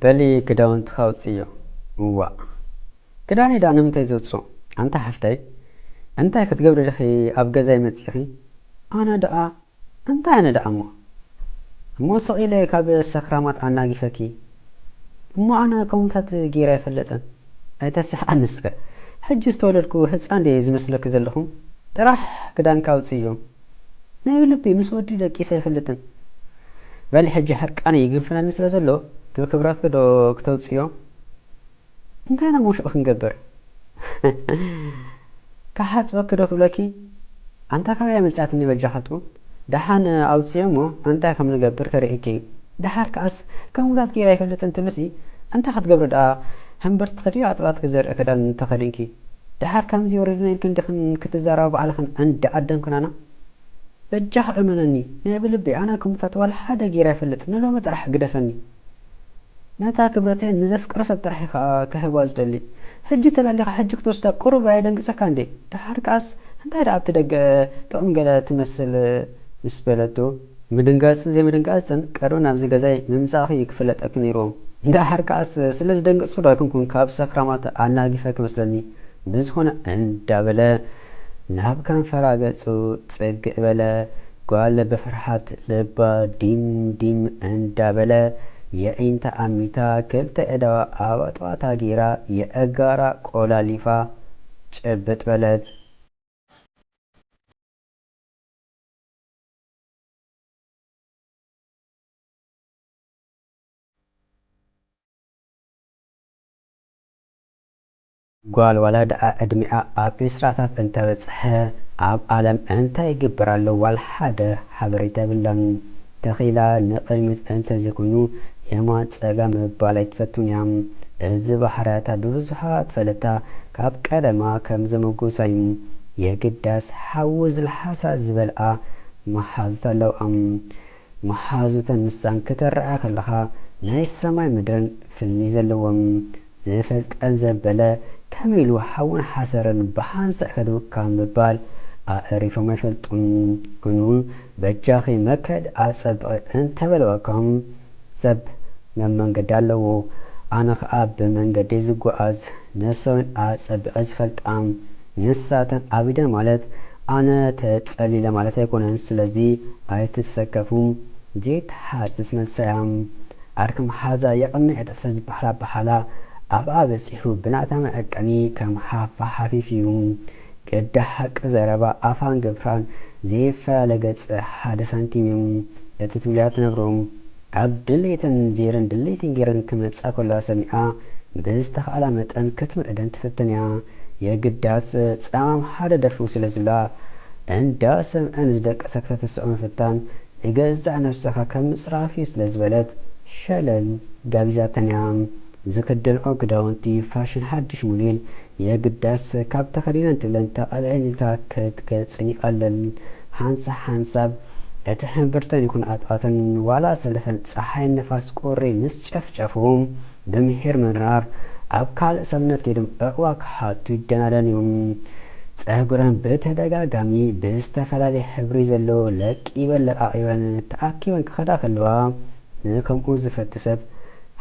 በሊ ክዳውንትኻ ኣውፅዮ። እዋእ፣ ክዳነይ ደኣ ንምንታይ ዘውፅኦ? ኣንታ ሓፍተይ፣ እንታይ ክትገብሪ ዲኺ ኣብ ገዛይ መፂእኺ? ኣነ ደኣ እንታይ ኣነ ደኣ እሞ? እሞ ስቕ ኢለ ካብ ሰኽራማት ኣናጊፈኪ። እሞ ኣነ ከምኡታት ገይረ ኣይፈልጥን። ኣይተስሕቐኒ እስከ። ሕጂ ዝተወለድኩ ህፃን ድየ ዝመስለኪ ዘለኹ? ጥራሕ ክዳንካ ኣውፅዮ። ናይ ብልቢ ምስ ወዲ ደቂሰ ኣይፈልጥን። በሊ ሕጂ ሕርቃነይ ይግንፍለኒ ስለ ዘሎ ብክብረትኪ ዶ ክተውፅዮ? እንታይ ኢና መውሽዑ ክንገብር? ክሓፅበኪ ዶ ክብለኪ? ኣንታ ካበይ መፅኣትኒ በጃኻቱ? ደሓን ኣውፅዮ እሞ እንታይ ከም ንገብር ከርእየኪ። ደሓር ከኣስ ከምኡታት ገይረ ኣይፈልጥን ትብልሲ እንታይ ክትገብሪ ደኣ? ሕምብርትኺ ድዩ ኣጥባትኪ ዘርኢ ክዳን ተኸዲንኪ? ደሓር ከምዚ ወሪድና ኢልክን ዲኽን ክትዛረባ ባዕልኽን እንዳ ኣደንክናና? በጃኻ እመነኒ፣ ናይ ብልቢ ኣነ ከምኡታት ዋላ ሓደ ገይረ ኣይፈልጥን፣ ንሎሚ ጥራሕ ግደፈኒ። ነታ ክብረተይ ንዘፍቅሮ ሰብ ጥራሕ እየ ከኣ ክህባ ዝደሊ። ሕጂ ተላሊኻ ሕጂ ክትወስዳ ቁሩብ ኣየደንግጸካ እንዴ? ደሓር ከኣስ እንታይ ደኣ ኣብቲ ደገ ጥዑም ገለ ትመስል ምስ በለቶ፣ ምድንጋጽን ዘይምድንጋጽን ቀደም ናብዚ ገዛይ ምምጻእኺ እዩ ክፍለጠኪ ነይርዎ። ደሓር ከኣስ ስለ ዝደንገጽኩ ዶ ኣይኮንኩን ካብ ሰኽራማት ኣናጊፈ ክመስለኒ። ብዝኾነ እንዳበለ ናብ ከንፈራ ገጹ ጽግዕ በለ። ጓል ብፍርሓት ልባ ዲም ዲም እንዳበለ የዒንታ ኣሚታ ክልተ ኣእዳዋ ኣብ ኣጥዋታ ጌራ የእጋራ ቆላሊፋ ጭብጥ በለት። ጓል ዋላ ደኣ ዕድሚኣ ኣብ ዒስራታት እንተበጽሐ፣ ኣብ ዓለም እንታይ ይግበር ኣሎ ዋላ ሓደ ሓበሬታ የብላን። ተኺላ ንቕድሚት እንተዘይኮይኑ የማን ጸጋም ምባል ኣይትፈቱን እያ። እዚ ባህርያታ ብብዙሓት ፈለጥታ ካብ ቀደማ ከም ዘመጎሳ እዩ። የግዳስ ሓዊ ዝለሓሳ ዝበልኣ መሓዙት ኣለውኣም። መሓዙተን ንሳን ክተረኣ ከለኻ ናይ ሰማይ ምድርን ፍልልይ ዘለዎም። ዝፈልጠን ዘበለ ከመይ ኢሉ ሓውን ሓሰርን ብሓንሳእ ከድው ካብ ምባል ኣዕሪፎም ኣይፈልጡን። ኩኑ በጃኺ መከድ ኣጸብቒ እንተበለወኩም ሰብ መመንገዲ ኣለዎ። ኣነ ኸኣ ብመንገዲ ዝጓዓዝ ነሰውን ኣጸብቐ ዝፈልጣ። ንሳተን ኣቢደን ማለት ኣነ ተጸሊለ ማለት ኣይኮነን። ስለዚ ኣይትሰከፉ። ዘይትሓስስ መልሰያ። ኣርኪ መሓዛ የቐንዕ የጥፍእ ዝበሃል ኣበሃህላ ኣብኣ በጺሑ ብናታ መዐቀኒ ከም ሓፋ ሓፊፍ እዩ። ግዳ ሓቂ ዘረባ ኣፋን ግብራን ዘይፈላለ ገጽ ሓደ ሳንቲም እዩ። እቲ ትብልያ ትነብሮ። ኣብ ድሌትን ዜርን ድሌትን ጌረን ክመጻ ከለዋ ሰሚዓ ብዝተኻእላ መጠን ክትምዕደን ትፍትን እያ። የግዳስ ጸማም ሓደ ደርፊ ስለ ዝብላ እንዳ ሰምዐን ዝደቀሳ ከተስዕቦ ምፍታን ንገዛእ ነብስኻ ከም ምጽራፍ እዩ ስለ ዝበለት ሸለል ጋቢዛተን እያ። ዝክደንኦ ክዳውንቲ ፋሽን ሓድሽ ሞዴል የግዳስ ካብ ተኸዲነን ትብለን ተቐልዐን ኢልካ ክትገልጸን ይቐልል። ሓንሳብ ሓንሳብ እቲ ሕምብርተን ይኹን ኣጥዋተን ዋላ ሰለፈን ጸሓይን ንፋስ ቁሪ ምስ ጨፍጨፉ ብምሒር ምንራር ኣብ ካልእ ሰብነት ከይዶም ዕቕባ ክሓቱ ይደናደን እዩ። ጸጉረን ብተደጋጋሚ ብዝተፈላለየ ሕብሪ ዘለዎ ለቂበን ለቓቒበን ተኣኪበን ክኸዳ ከለዋ ንከምኡ ዝፈቱ ሰብ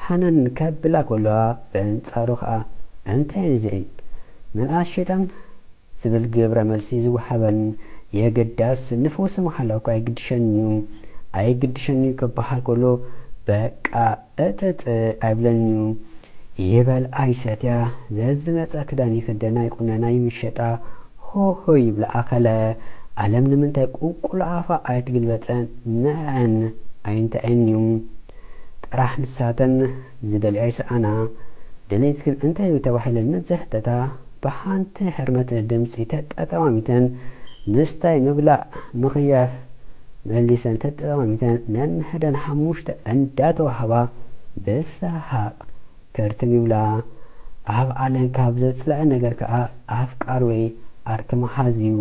ሃነን ከብላ ከለዋ፣ በንጻሩ ኸኣ እንታይ እዚኤን? መልኣኽ ሸይጣን ዝብል ግብረ መልሲ ዝወሃበን። የግዳስ ንፈውሲ ምሃላ እኳ ኣይግድሸንን'ዩ፣ ኣይግድሸንን'ዩ ክበሃል ከሎ በቃ እጥጥ ኣይብለንን'ዩ። ይበልዓ ይሰትያ፣ ዘዝመጸ ክዳን ይኽደና ይቑነና ይምሸጣ፣ ሆሆ ይብላ ኣኸለ። ዓለም ንምንታይ ቁልቁል ኣፋ ኣይትግልበጠን ንዐን ኣይንትዐንን'ዩ። ጥራሕ ንሳተን ዝደልያ ይስኣና። ድሌትክን እንታይ እዩ ተባሂለን ምስ ዝሕተታ፣ ብሓንቲ ህርመት ድምጺ ተጠማሚተን ምስታይ ምብላዕ ምኽያፍ መሊሰን ተጠማሚተን ነንሕደን ሓሙሽተ እንዳተዋህባ ብሰሓቕ ከርትም ይብላ። ኣብ ዓለም ካብ ዘጽልኣን ነገር ከኣ ኣፍቃር ወይ ዓርኪ ምሓዝ እዩ።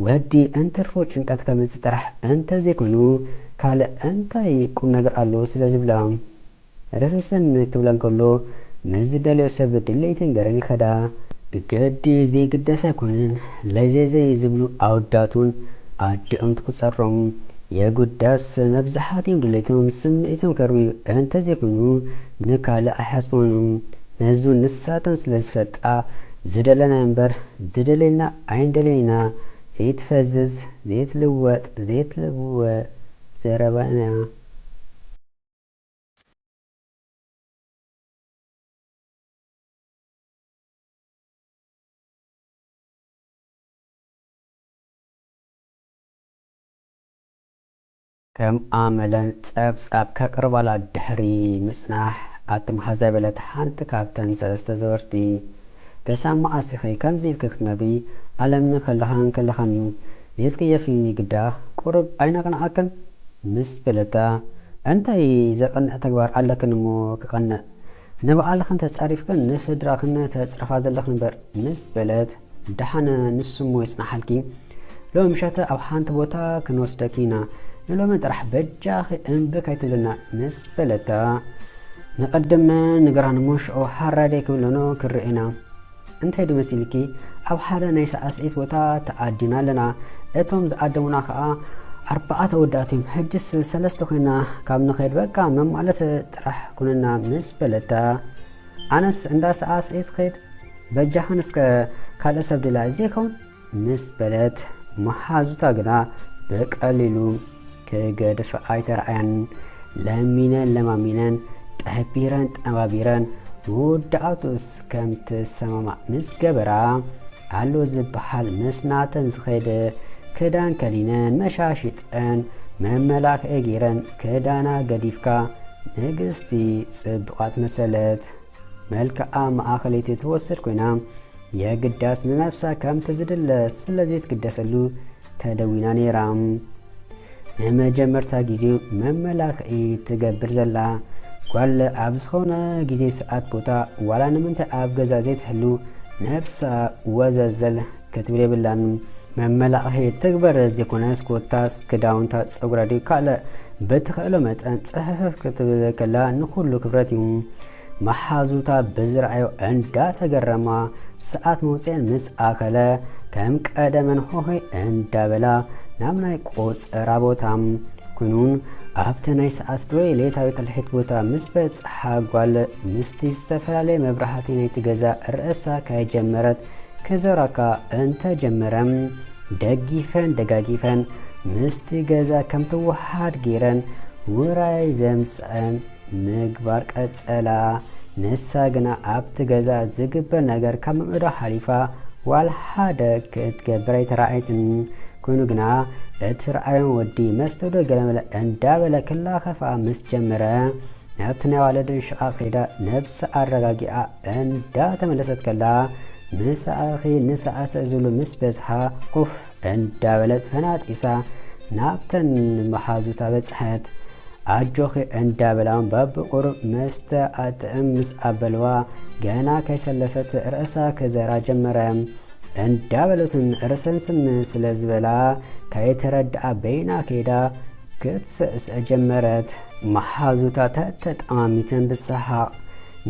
ወዲ እንትርፎ ጭንቀት ከምጽእ ጥራሕ እንተዘይኮይኑ ካልእ እንታይ ቁም ነገር ኣለዎ ስለ ዝብላ። ረሰሰን ክብለን ከሎ ምስ ዝደልዮ ሰብ ድሌተን ገረን ይኸዳ። ብገዲ ዘይግደስ ኣይኮነን። ለዘይዘይ ዝብሉ ኣወዳት እውን ኣዲኦም ትቁጸሮም። የጉዳስ መብዛሕትኦም ድሌቶም ስምዒቶም ከርውዩ እንተዘይኮይኑ ንካልእ ኣይሓስቦምን። ነዚ እውን ንሳተን ስለ ዝፈልጣ ዝደለናዮ እምበር ዝደለየልና ኣይንደልዮን ኢና። ዘይትፈዝዝ፣ ዘይትልወጥ፣ ዘይትልወ ዘረባ ኢና። ከም ኣመለን ጸብጻብ ከቕርባላ ድሕሪ ምጽናሕ፣ ኣቲ መሓዛይ በለት ሓንቲ ካብተን ሰለስተ ዘወርቲ። ክሳብ መዓስ ኢኺ ከምዚ ኢልኪ ክትነብሪ? ኣለኒ ከለኻን ከለኻን እዩ። ዘይትቅየፊ ግዳ፣ ቁሩብ ኣይነቕንዓክን? ምስ በለታ፣ እንታይ ዘቕንዕ ተግባር ኣለክን እሞ ክቐንዕ? ንባዕልኽን ተጻሪፍክን ንስድራኽን ተጽርፋ ዘለኽን እምበር፣ ምስ በለት፣ ደሓን ንሱ እሞ ይጽናሓልኪ። ሎሚ ምሸት ኣብ ሓንቲ ቦታ ክንወስደኪ ኢና። ንሎሚ ጥራሕ በጃኺ እምቢ ከይትብልና፣ ምስ በለታ፣ ንቐድም ንግራን እሞ ሽዑ ሃራደይ ክብለኖ ክንርኢ ኢና። እንታይ ዶ መሲልኪ? ኣብ ሓደ ናይ ሳዕስዒት ቦታ ተኣዲና ኣለና። እቶም ዝኣደሙና ኸኣ ኣርባዕተ ኣወዳት እዮም። ሕጅስ ሰለስተ ኮይና ካብ ንኸይድ፣ በቃ መማለሲ ጥራሕ ኩንና፣ ምስ በለታ፣ ኣነስ እንዳ ሳዕስዒት ኸይድ፣ በጃኽን እስከ ካልእ ሰብ ድላ ዘይከውን፣ ምስ በለት፣ መሓዙታ ግና ብቐሊሉ ክገድፍ ኣይተራእያን። ለሚነን ለማሚነን፣ ጠቢረን ጠባቢረን፣ መወዳእቱስ ከም ትሰማማዕ ምስ ገበራ፣ ኣሎ ዝበሃል ምስ ናተን ዝኸይድ ክዳን ከዲነን፣ መሻሽጠን፣ መመላኽዒ ገይረን፣ ክዳና ገዲፍካ፣ ንግስቲ ጽቡቓት መሰለት። መልክዓ ማእኸለይቲ ትወስድ ኮይና፣ የግዳስ ንነብሳ ከምቲ ዝድለ ስለ ዘይትግደሰሉ ተደዊና ነይራ። ንመጀመርታ ግዜ መመላኽዒ ትገብር ዘላ ጓል፣ ኣብ ዝኾነ ግዜ ሰዓት ቦታ፣ ዋላ ንምንታይ ኣብ ገዛ ዘይትህሉ፣ ነብሳ ወዘልዘል ክትብል የብላን። መመላኽዒ ትግበር ዘይኮነስ፣ ኮታስ ክዳውንታ፣ ጸጉራ ድዩ ካልእ ብትኽእሎ መጠን ጽፍፍ ክትብል ከላ ንኹሉ ክብረት እዩ። መሓዙታ ብዝረኣዮ እንዳተገረማ፣ ሰዓት መውጽኤን ምስ ኣኸለ፣ ከም ቀደመን ሆሆይ እንዳበላ ናብ ናይ ቆጸራ ቦታ ኩኑን ኣብቲ ናይ ሰዓት ወይ ሌታዊ ትልሒት ቦታ ምስ በጽሓ፣ ጓል ምስቲ ዝተፈላለየ መብራህቲ ናይቲ ገዛ ርእሳ ከይጀመረት ክዘራካ እንተጀመረ፣ ደጊፈን ደጋጊፈን ምስቲ ገዛ ከም ትወሃድ ገይረን ውራይ ዘምጽአን ምግባር ቀጸላ። ንሳ ግና ኣብቲ ገዛ ዝግበር ነገር ካብ ምእዶ ሓሊፋ ዋላ ሓደ ክትገብር ኣይተራእየትን። ኮይኑ ግና እቲ ረኣዮን ወዲ መስተ ዶ ገለመለ እንዳበለ ክላኸፋ ምስ ጀመረ፣ ናብቲ ናይ ዋለደን ሽቓቕ ከይዳ ነብሳ ኣረጋጊኣ እንዳተመለሰት ከላ፣ "ምሳኺ ንሰዓሰዕ" ዝብሉ ምስ በዝሓ፣ ኮፍ እንዳበለት ፈናጢሳ ናብተን መሓዙታ በጽሐት። ኣጆኺ እንዳበላን በብቁሩብ መስተ ኣጥዕም ምስ ኣበልዋ፣ ገና ከይሰለሰት ርእሳ ክዘራ ጀመረ። እንዳበለትን ርእሰን ስም ስለ ዝበላ፣ ከይተረድኣ በይና ከይዳ ክትስዕስዕ ጀመረት። መሓዙታ ተተጠማሚተን ብሰሓቕ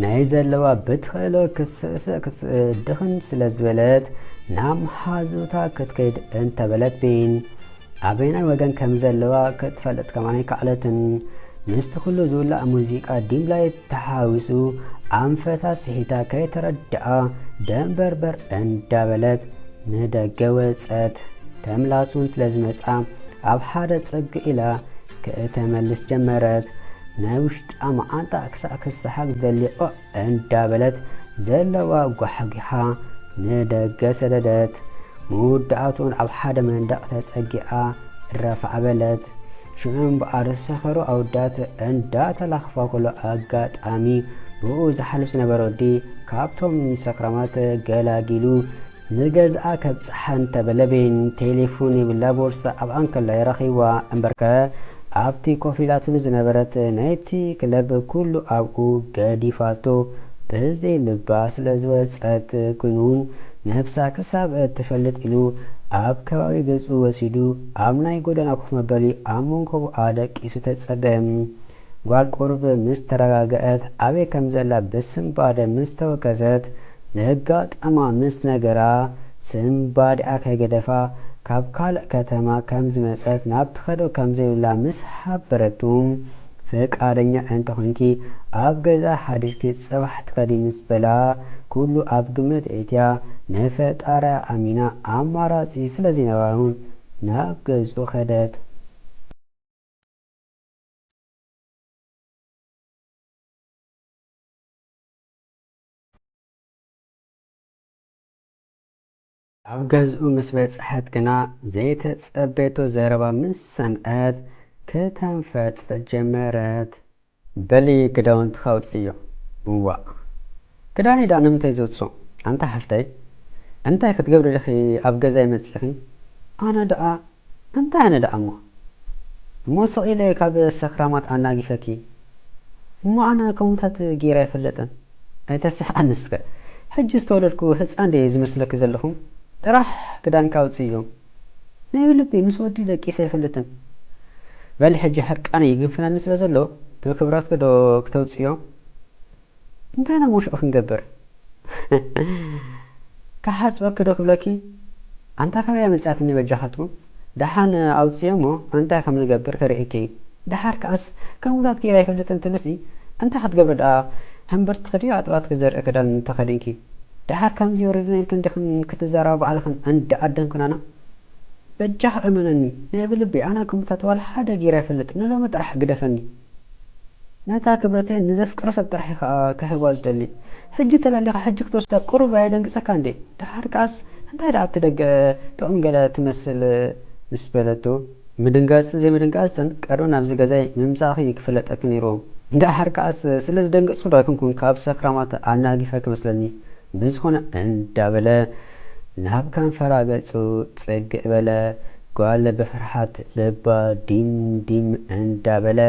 ናይ ዘለዋ ብትኽእሎ ክትስዕስዕ ክትድኽም ስለ ዝበለት፣ ናብ መሓዙታ ክትከይድ እንተበለት፣ ቤን ኣበየናይ ወገን ከም ዘለዋ ክትፈልጥ ከማን ኣይከኣለትን። ምስቲ ኩሉ ዝውላዕ ሙዚቃ ዲምላይት ተሓዊሱ ኣንፈታ ስሒታ ከይተረድኣ ደንበርበር እንዳበለት ንደገ ወጸት። ተምላስ እውን ስለ ዝመጻ ኣብ ሓደ ጽግ ኢላ ክእተመልስ ጀመረት። ናይ ውሽጣ መዓንጣ ክሳዕ ክሰሓግ ዝደሊ ኦዕ እንዳበለት ዘለዋ ጓሕጒሓ ንደገ ሰደደት። መወዳእትኡን ኣብ ሓደ መንደቕ ተጸጊዓ ረፋዕ በለት። ሽዑ እምበኣር ዝሰኸሩ ኣወዳት እንዳተላኽፋ ከሎ ኣጋጣሚ ብኡ ዝሓልፍ ዝነበረ ወዲ ካብቶም ሰኽራማት ገላጊሉ ንገዝኣ ከብጽሓ እንተበለ ቤን ቴሌፎን የብላ ቦርሳ ኣብ ኣንከላይ ረኺብዋ። እምበርከ ኣብቲ ኮፍ ኢላትሉ ዝነበረት ናይቲ ክለብ ኩሉ ኣብኡ ገዲፋቶ ብዘይ ልባ ስለ ዝወጸት፣ ኩኑን ነብሳ ክሳብ እትፈልጥ ኢሉ ኣብ ከባቢ ገጹ ወሲዱ ኣብ ናይ ጎደና ኮፍ መበሊ ኣብ መንኮቡ ኣደቂሱ ተጸበ። ጓል ቁሩብ ምስ ተረጋግአት፣ ኣበይ ከም ዘላ ብስንባደ ምስ ተወከሰት፣ ዘጋጠማ ምስ ነገራ፣ ስንባዲኣ ከይገደፋ፣ ካብ ካልእ ከተማ ከም ዝመጸት ናብ ትኸዶ ከም ዘይብላ ምስ ሓበረቱ፣ ፍቃደኛ እንተኾንኪ ኣብ ገዛ ሓዲርኪ ጽባሕ ትኸዲ ምስ በላ፣ ኩሉ ኣብ ግምት ኣእትያ ንፈጣሪኣ ኣሚና ኣማራጺ ስለ ዘይነበራን ናብ ገዝኡ ከደት። ኣብ ገዝኡ ምስ በጽሐት ግና ዘይተጸበየቶ ዘረባ ምስ ሰምዐት ከተንፈጥፍጥ ጀመረት። በሊ ክዳውንትኻ ኣውጽዮ። እዋእ፣ ክዳነይ ደኣ ንምንታይ ዘውጽኦ? ኣንታ ሓፍተይ፣ እንታይ ክትገብሪ ዲኺ ኣብ ገዛይ መጺኺ? ኣነ ደኣ እንታይ ኣነ ደኣ እሞ? እሞ ስቕ ኢለ ካብ ሰኽራማት ኣናጊፈኪ። እሞ ኣነ ከምኡታት ገይረ ኣይፈልጥን። ኣይተስሕቐኒ እስከ። ሕጂ ዝተወለድኩ ህጻን ድየ ዝመስለኪ ዘለኹ? ጥራሕ ክዳንካ ኣውጽዮ። ናይ ብልቢ ምስ ወዲ ደቂሰ ኣይፈልጥን። በሊ ሕጂ ሕርቃነይ ይግንፍለኒ ስለ ዘሎ ብክብረትኪ ዶ ክተውጽዮ? እንታይ ኢና እሞ ሽዑ ክንገብር? ክሓጽበኪ ዶ ክብለኪ? ኣንታ ካበይ ኣምጺኣትኒ በጃኻትኩም? ደሓን ኣውጽዮ እሞ እንታይ ከም ዝገብር ከርእየኪ እዩ። ደሓር ከኣስ ከምኡታት ገይረ ኣይፈልጥን ትብልሲ፣ እንታይ ክትገብሪ ደኣ? ሕምብርትኺ ድዩ ኣጥባትኪ ዘርኢ ክዳን ተኸዲንኪ? ደሓር ከምዚ ይወርድን ኢልክን ዲኽን ክትዛረባ ባዕልኽን እንዳ ኣደን ኩናና? በጃኺ እመነኒ፣ ናይ ብልቢ ኣነ ከምኡታት ዋላ ሓደ ገይረ ኣይፈልጥን፣ ንሎሚ ጥራሕ ግደፈኒ። ነታ ክብረተይ ንዘፍቅሮ ሰብ ጥራሕ እየ ኸኣ ክህባ ዝደሊ። ሕጂ ተላሊኻ ሕጂ ክትወስዳ ቁሩብ ኣየደንግጸካ እንዴ? ደሓር ከኣስ እንታይ ደኣ ኣብቲ ደገ ጥዑም ገለ ትመስል ምስ በለቶ፣ ምድንጋጽን ዘይምድንጋጽን ቀደም ናብዚ ገዛይ ምምጻእኺ ክፍለጠኪ ነይርዎ። ደሓር ከኣስ ስለ ዝደንገጽኩ ዶ ኣይኮንኩን ካብ ሰክራማት ኣናጊፈኪ መስለኒ። ብዝኾነ እንዳበለ ናብ ከንፈራ ገጹ ጽግዕ በለ። ጓል ብፍርሓት ልባ ዲም ዲም እንዳበለ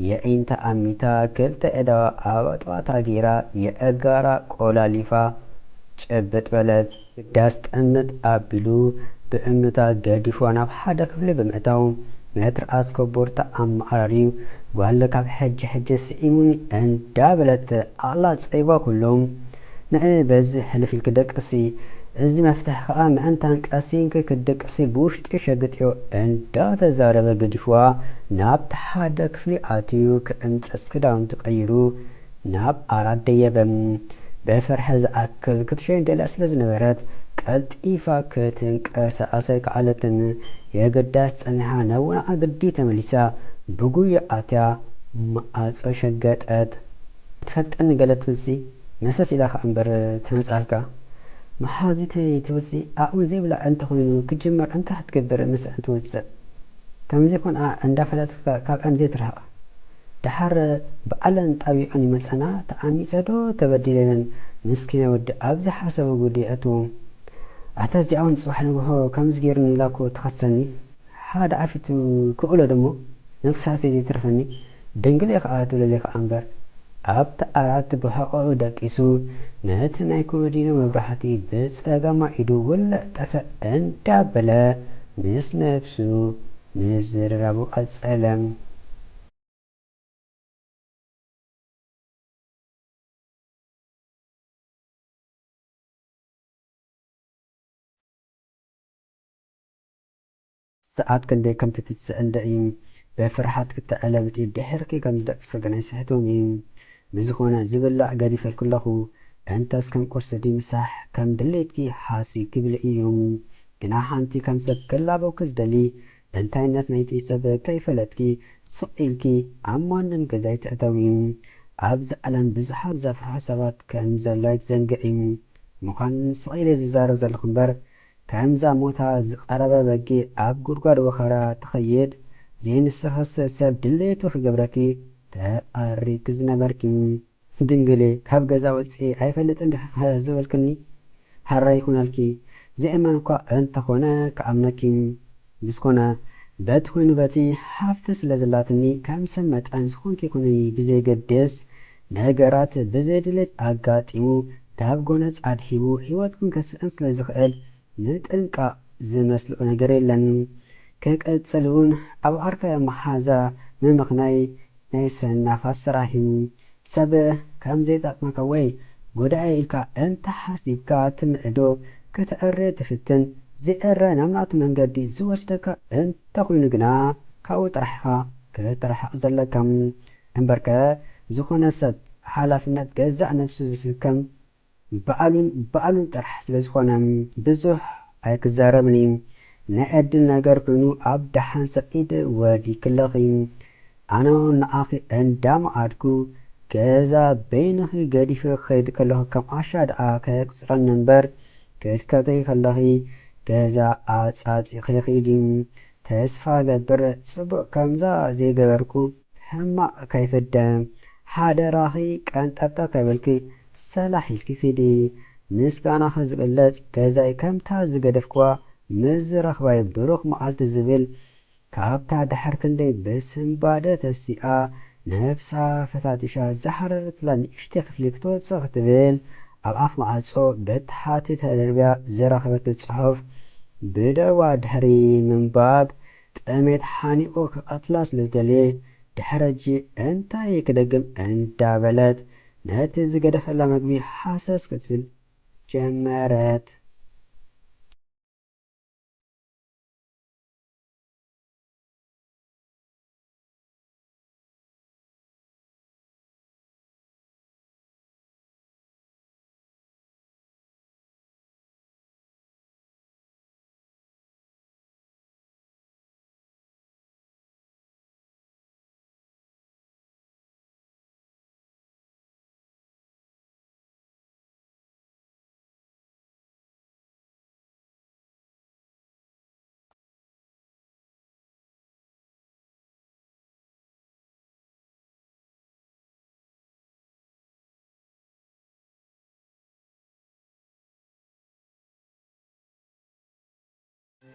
የዒንታ ኣሚታ ክልተ ኣእዳዋ ኣብ ኣጥባታ ገይራ የእጋራ ቆላሊፋ ጭብጥ በለት። ግዳስ ጥምት ኣቢሉ ብእምንታ ገዲፍዋ ናብ ሓደ ክፍሊ ብምእታው መትርኣስ ኮቦርታ ኣመዓራርዩ ጓል ካብ ሕጂ ሕጂ ስኢሙኒ እንዳበለት ኣላጸይዋ ኩሎም ንዒ በዚ ሕልፍ ኢልኪ ደቅሲ፣ እዚ መፍትሕ ከኣ ምእንታን ቀሲንኪ ክትድቅሲ ብውሽጢ ሸግጥዮ እንዳተዛረበ ገዲፍዋ ናብቲ ሓደ ክፍሊ ኣትዩ ክዕምጸጽ ክዳውንቱ ቀይሩ ናብ ዓራት ደየበ። ብፍርሒ ዝኣክል ክትሸይን ደልያ ስለ ዝነበረት ቀልጢፋ ክትንቀሳቐስ ኣይከኣለትን። የግዳስ ጸኒሓ ናብ ወንዓ ግዲ ተመሊሳ ብጉያ ኣትያ ማዕጾ ሸገጠት። ትፈልጠኒ ገለ ትብልሲ መሰስ ኢላ ኸኣ እምበር ትመጽኣልካ። መሓዚተይ ትብልሲ ዓቕሚ ዘይብላ እንተኾይኑ ክጅመር እንታይ ክትገብር ምስአን ትወጽእ? ከምዘይኮንኣ እንዳፈለጠትካ ካብአን ዘይትርሕቕ። ደሓር ባዕለን ጣቢቐን ይመጸና ተዓሚጸ ዶ ተበዲለ ኢለን ምስኪናይ ወዲ ኣብ ዘይሓሰቦ ጉዲ የእትዎም። ኣታ እዚኣ እውን ጽባሕ ንግሆ ከምዚ ገይሩኒ ኢላ እኮ ትኸሰኒ። ሓደ ዓፊቱ ክእሎ ደሞ ነክሳሰይ ዘይተርፈኒ ድንግል እየ ከኣ ትብለለይ ከኣ እምበር ኣብቲ ዓራት ብሕቖኡ ደቂሱ ነቲ ናይ ኮመዲኖ መብራህቲ ብጸጋማይ ኢዱ ውልዕ ጠፈእ እንዳበለ ምስ ነብሱ ምዝርራቡ ቀጸለ። ሰዓት ክንደይ ከም ትትስእ እንድዒ ብፍርሓት ክተዕለብጢ ድሕርኪ ከም ዝደቅሰ ግን ኣይስሕቶን እዩ። ብዝኾነ ዝብላዕ ገዲፈልኪ ኣለኹ። እንተስ ከም ቁርሲ ድዩ ምሳሕ ከም ድሌትኪ ሓሲብኪ ብልዒ እዩ። ግና ሓንቲ ከም ሰብ ክላበወኪ ዝደሊ እንታይነት ናይቲ ሰብ ከይፈለጥኪ ስቕ ኢልኪ ኣብ ማንም ገዛ ኣይትእተዊ። ኣብዚ ዓለም ብዙሓት ዘፍርሑ ሰባት ከም ዘሎ ኣይትዘንግዒ። ምዃን ስቕ ኢለ ዝዛረብ ዘለኹ እምበር ከምዛ ሞታ ዝቐረበ በጊዕ ኣብ ጉድጓድ ወኸራ ትኸይድ ዘይንስኽስ ሰብ ድሌቱ ክገብረኪ ተቐሪብኪ ዝነበርኪ። ድንግሌ ካብ ገዛ ወፂኤ ኣይፈልጥን ዲኺ ዝበልክኒ? ሓራይ ይኹነልኪ። ዘእመን እኳ እንተኾነ ክኣምነኪ። ብዝኾነ በቲ ኮይኑ በቲ ሓፍቲ ስለ ዘላትኒ ከም ሰብ መጠን ዝኾንኪ ኩኒ ብዘይገድስ ነገራት ብዘይድሌት ኣጋጢሙ ናብ ጎነጽ ኣድሂቡ ህይወትኩም ከስእን ስለ ዝኽእል ምጥንቃቕ ዝመስልኦ ነገር የለን። ክቕጽል እውን ኣብ ዓርካዊ መሓዛ ምምኽናይ ናይ ሰናፋት ስራሕ እዩ። ሰብ ከም ዘይጠቕመካ ወይ ጎዳኢ ኢልካ እንተሓሲብካ ትምዕዶ ክትዕሪ ትፍትን ዝእረ ናብ ናቱ መንገዲ ዝወስደካ እንተኾይኑ ግና ካብኡ ጥራሕ ኢኻ ክትርሕቕ ዘለካ። እምበርከ ዝኾነ ሰብ ሓላፍነት ገዛእ ነብሱ ዝስከም ባዕሉን ባዕሉን ጥራሕ ስለ ዝኾነ ብዙሕ ኣይክዛረብን እዩ። ናይ ዕድል ነገር ኮይኑ ኣብ ደሓን ሰብ ኢድ ወዲክለኺ። ኣነ እውን ንዓኺ እንዳመዓድኩ ገዛ በይንኺ ገዲፈ ክኸይድ ከለኹ ከም ዓሻ ደኣ ከየቁጽረኒ እምበር ክትከተይ ከለኺ ገዛ ኣጻጺኺ ኺዲ። ተስፋ ገብር ጽቡቕ ከምዛ ዘይገበርኩ ሕማቕ ከይፍደ። ሓደራኺ ቀንጠብጠብ ከይበልኪ ሰላሕ ኢልኪ ኺዲ። ምስጋናኺ ዝግለጽ ገዛይ ከምታ ዝገደፍክዋ ምስ ዝረኽባይ ብሩኽ መዓልቲ ዝብል ካብታ ድሕር ክንደይ ብስንባደ ተሲኣ ነብሳ ፈታቲሻ ዝሓረረትላ ንእሽተይ ክፍሊ ክትወጽእ ክትብል ኣብ ኣፍ ማዕጾ በቲ ሓቲ ተደርብያ ዝረኸበቶ ጽሑፍ ብደዋ ድሕሪ ምንባብ ጥሜት ሓኒቑ ክቐትላ ስለ ዝደለየ ድሕሪ ሕጂ እንታይ ክደግም እንዳበለት ነቲ ዝገደፈላ መግቢ ሓሰስ ክትብል ጀመረት።